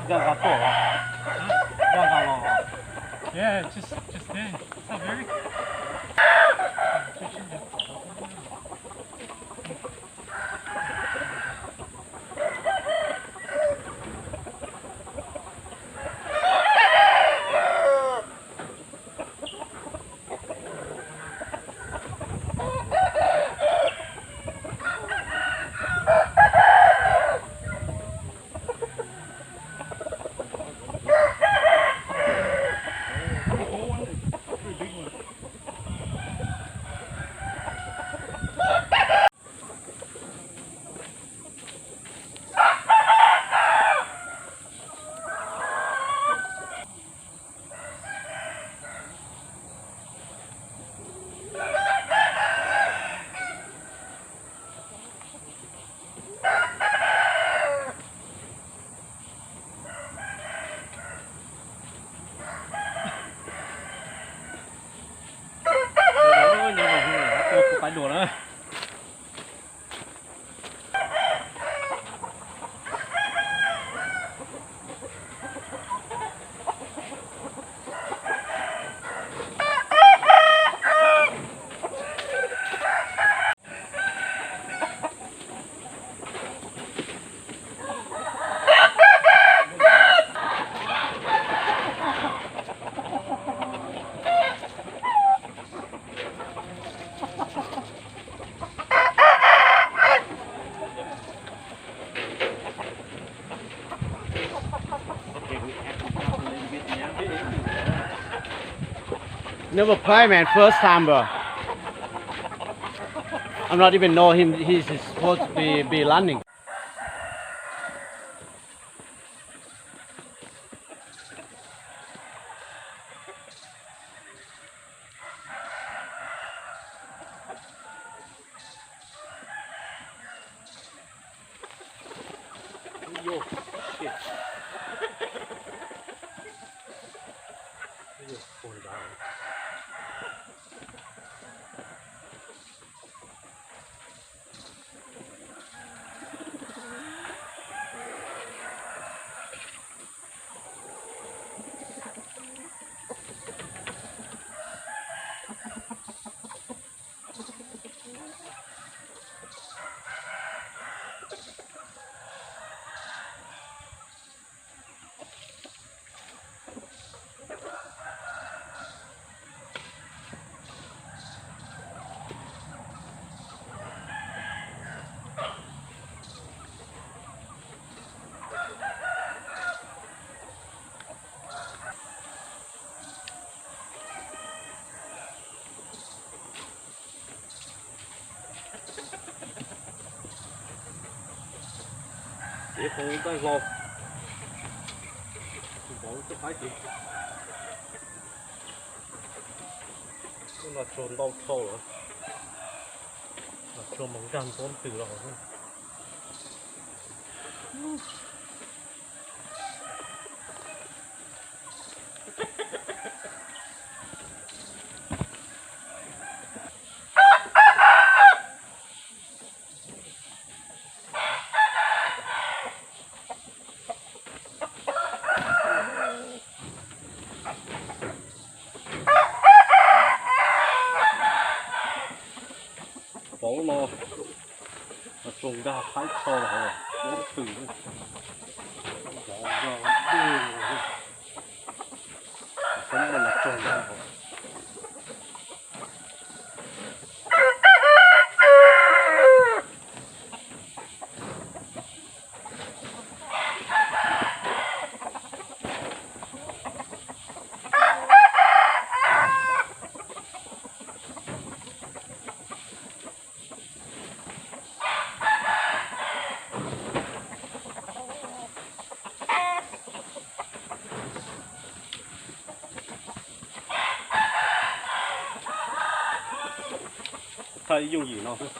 Zaj zaj tuaj los? Zaj zaj los? Yeah, just just then. What's up, Eric? Nyob zoo, nyob zoo, kuv pab dua na. Never play, man. First time, bro. I'm not even know him. He's supposed to be, be landing. Ces qhov nqaij hlau, vauv tej qaib ces, no tsuag ntau dhau lawm, no tsuag mas nkag nruab ntws los. Hauv no tsoog nkag qhaib tsho hauv, ub twm, zov zog dej, tsob no tsoog nkag hauv. Thaj yooj yim no xwb.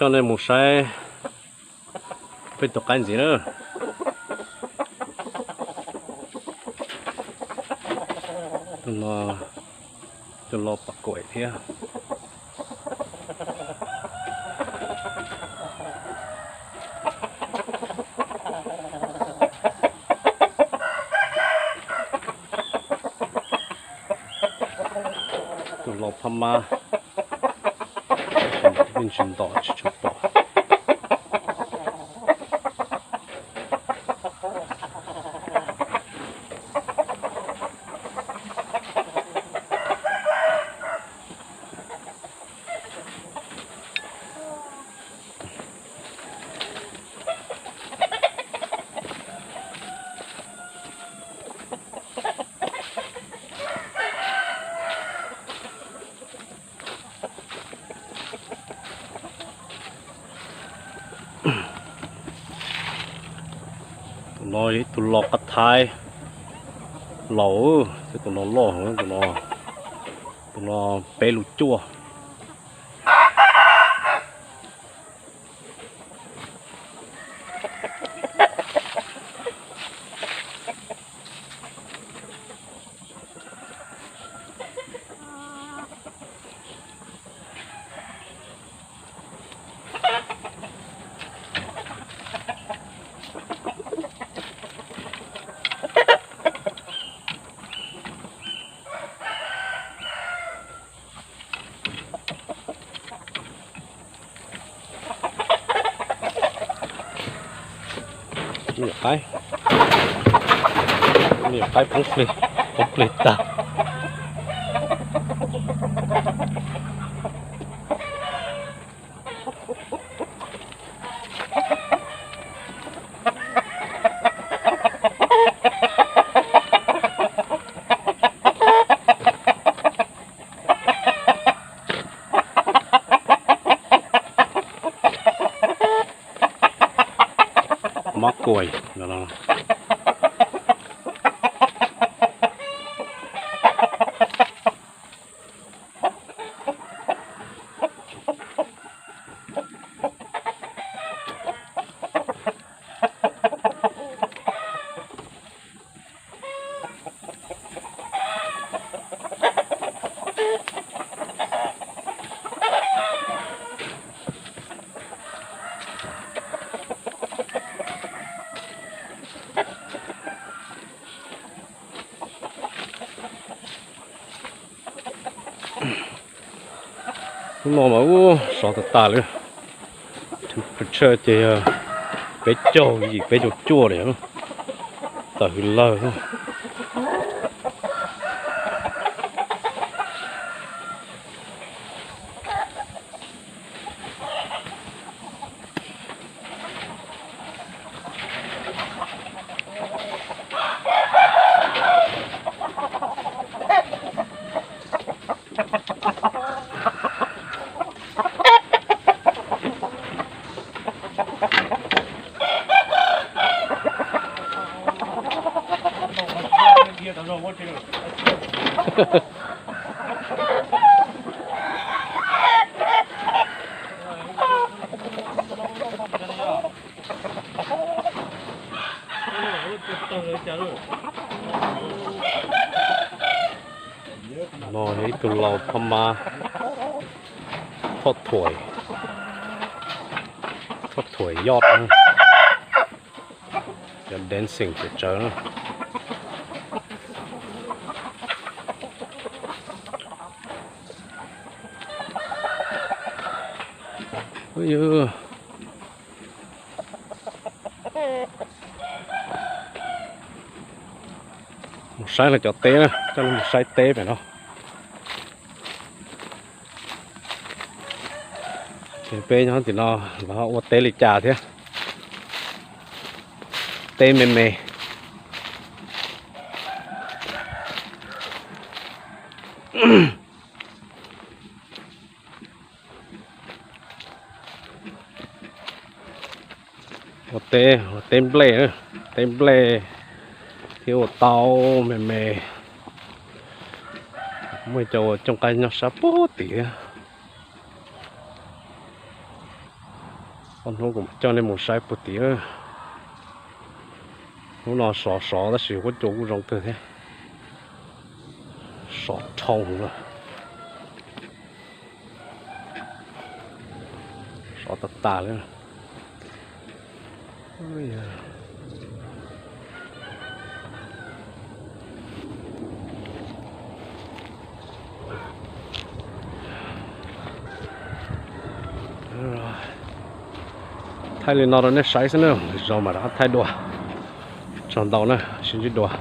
Coj nej mus saib peb tus qaib ntxiv na. Tus no, tus los pas kuam thiab. Tus los phab mab, yeej tsis ntom tsis tshua pom. Tus no yog ib tug los qab thaib laus, tus no loj heev, tus no, tus no peb lus cuaj. Me nyuam qaib, me nyuam qaib poob plig, poob plig tag. Mab kuai no. Hnub no mas ub sov tas tas li. Temperature ces yog peb caug yim peb caug cuaj li, tawm hws lawg. No yog ib tug laus phab mab thoj thuam, thoj thuam yoj, cov dancing tawm tsawv na. Mus saib lawv cov teb na, coj nej mus saib teb pem no. Ces peb nyob tim no los ua teb li cas thiab. Teb me me. Ua teb, ua teb nplej, teb nplej thiab ua tau me me. Muaj cov uas cooj qaib nyob sab puag tim. Ob hnub kuv mam coj nej mus saib puag tim. Hnub no sov sov tab sis huab cua kuj zoo kawg thiab. Sov dhau lawm. Sov tas tas li. Thaij li no rau nej saib xwb na, lwm zaus mam rov qab thaij dua. Tsaug ntau na, sib ntsib dua.